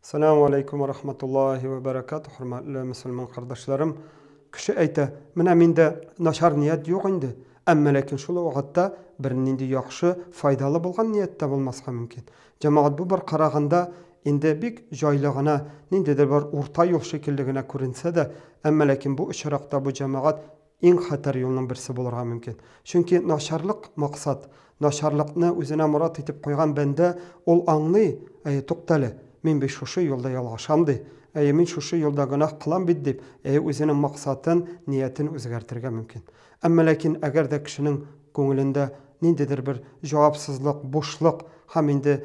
Сәламу алейкум ва рахматуллахи ва баракатух, хөрмәтле мөселман кардәшләрем. Кеше әйтә, менә миндә начар ният юк инде, әмма ләкин шул вакытта бернинди яхшы, файдалы булган ният тә булмаска мөмкин. Җәмәгать, бу бер караганда инде бик җайлы гына, ниндидер бер урта юл шикелле генә күренсә дә, әмма ләкин бу очракта бу җәмәгать иң хәтәр юлның берсе булырга мөмкин. Чөнки начарлык максат, начарлыкны үзенә морат итеп куйган бәндә, ул аңлый, әйе, туктале, мин бит шушы юлда ялгышам ди, әйе, мин шушы юлда гөнаһ кылам бит дип, әйе, үзенең максатын, ниятен үзгәртергә мөмкин. Әмма ләкин әгәр дә кешенең күңелендә ниндидер бер җавапсызлык, бушлык һәм инде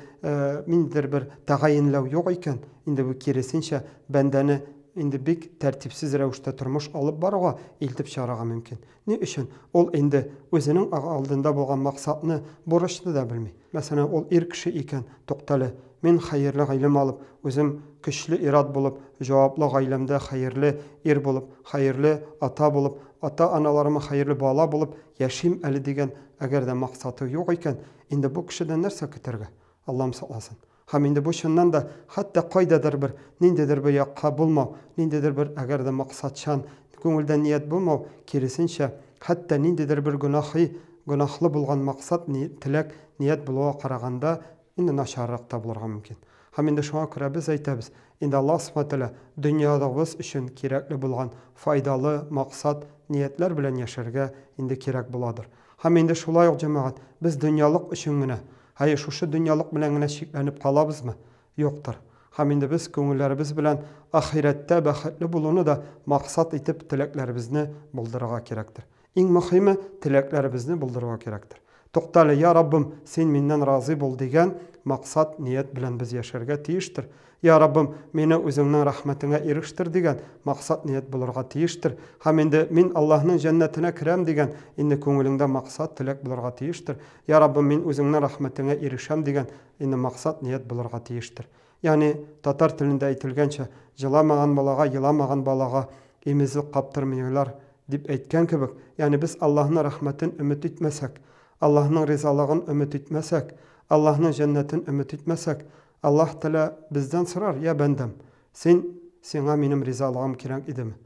ниндидер бер тәгаенләү юк икән, инде бу киресенчә бәндәне инде бик тәртипсез рәвештә тормыш алып баруга илтеп чыгарырга мөмкин. Ни өчен? Ул инде үзенең алдында булган максатны, бурычны да белми. Мәсәлән, ул ир кеше икән, туктале, мин хәерле гыйлем алып, үзем көчле ир-ат булып, җаваплы гаиләмдә хәерле ир булып, хәерле ата булып, ата-аналарыма хәерле бала булып яшим әле дигән әгәр дә максаты юк икән, инде бу кешедән нәрсә көтәргә? Аллам сакласын. Һәм инде бу чыннан да хәтта кайдадыр бер, ниндидер бер якка булмау, ниндидер бер әгәр дә максатчан, күңелдә ният булмау, киресенчә, хәтта ниндидер бер гөнаһи, гөнаһлы булган максат, теләк, ният булуга караганда инде начаррак та булырга мөмкин. Һәм инде шуңа күрә без әйтәбез, инде Аллаһ Субхана Тәгалә дөньядагыбыз өчен кирәкле булган файдалы максат, ниятләр белән яшәргә инде кирәк буладыр. Һәм инде шулай ук, җәмәгать, без дөньялык өчен генә, Әйе, шушы дөньялык белән генә чикләнеп калабызмы? Юктыр. Һәм инде без күңелләребез белән ахирәттә бәхетле булуны да максат итеп теләкләребезне булдырырга кирәктер. Иң мөхиме, теләкләребезне булдырырга кирәктер. Туктале, я Раббым, син миннән разый бул дигән максат, ният белән без яшәргә тиештер. Я Раббым, мине үзеңнең рәхмәтеңә ирештер дигән максат, ният булырга тиештер. Һәм инде мин Аллаһның җәннәтенә керәм дигән инде күңелеңдә максат, теләк булырга тиештер. Я Раббым, мин үзеңнең рәхмәтеңә ирешәм дигән инде максат, ният булырга тиештер. Ягъни, татар телендә әйтелгәнчә, җыламаган балага, еламаган балага имезлек каптырмыйлар, дип әйткән кебек, ягъни без Аллаһның рәхмәтен өмет итмәсәк, Аллаһның ризалыгын өмет итмәсәк, Аллаһның җәннәтен өмет итмәсәк, Аллаһ Тәгалә бездән сорар, Йә бәндәм, син, сиңа минем ризалыгым кирәк идеме?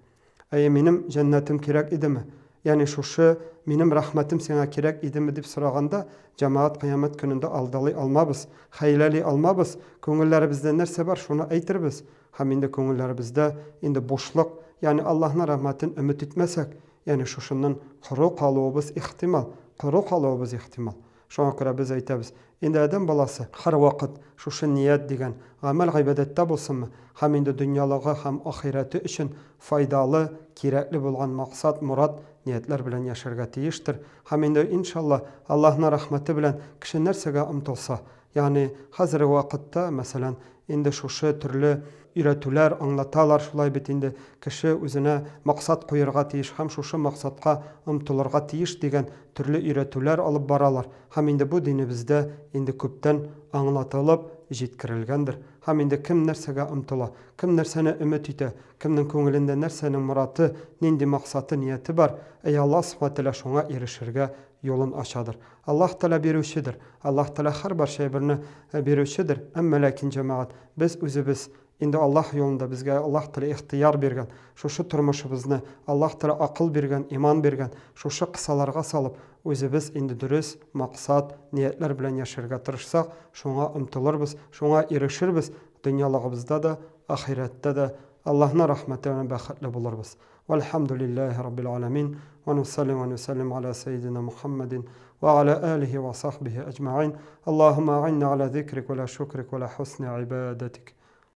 Әйе, минем җәннәтем кирәк идеме? Ягъни шушы минем рәхмәтем сиңа кирәк идеме дип сораганда, җәмәгать кыямәт көнендә алдалый алмабыз, хәйләли алмабыз, күңелләребездә нәрсә бар, шуны әйтербез. Һәм инде күңелләребездә инде бушлык, ягъни Аллаһның рәхмәтен өмет итмәсәк, ягъни шушыннан коры калуыбыз ихтимал, коры калуыбыз ихтимал. Шуңа күрә без әйтәбез, инде адәм баласы һәрвакыт шушы ният дигән гамәл-гыйбадәттә булсынмы һәм инде дөньялыгы һәм ахирәте өчен файдалы, кирәкле булган максат, морад, ниятләр белән яшәргә тиештер. Һәм инде, иншалла, Аллаһның рәхмәте белән кеше нәрсәгә омтылса, Ягъни хәзерге вакытта, мәсәлән, инде шушы төрле өйрәтүләр аңлаталар, шулай бит инде кеше үзенә максат куерга тиеш һәм шушы максатка омтылырга тиеш дигән төрле өйрәтүләр алып баралар. Һәм инде бу динебездә инде күптән аңлатылып җиткерелгәндер. Һәм инде кем нәрсәгә омтыла, кем нәрсәне өмет итә, кемнең күңелендә нәрсәнең мораты, нинди максаты, нияте бар, әй Аллаһ Субхана Тәгалә шуңа ирешергә юлын ачадыр. Аллаһ Тәгалә бирүчедер. Аллаһ Тәгалә һәрбер шәйберне бирүчедер. Әмма ләкин, җәмәгать, без үзебез инде Аллаһ юлында безгә Аллаһ Тәгалә ихтыяр биргән, шушы тормышыбызны Аллаһ Тәгалә акыл биргән, иман биргән, шушы кысаларга салып, үзебез инде дөрес максат, ниятләр белән яшәргә тырышсак, шуңа омтылырбыз, шуңа ирешербез, дөньялыгыбызда да, ахирәттә дә Аллаһның рәхмәте белән бәхетле булырбыз. Вальхамдулиллахи раббил аламин, ва нусалли ва нусаллим аля саййидина Мухаммадин ва аля алихи ва сахбихи аджмаин. Аллахумма аинна аля зикрик ва ля шукрик ва ля хусни ибадатик.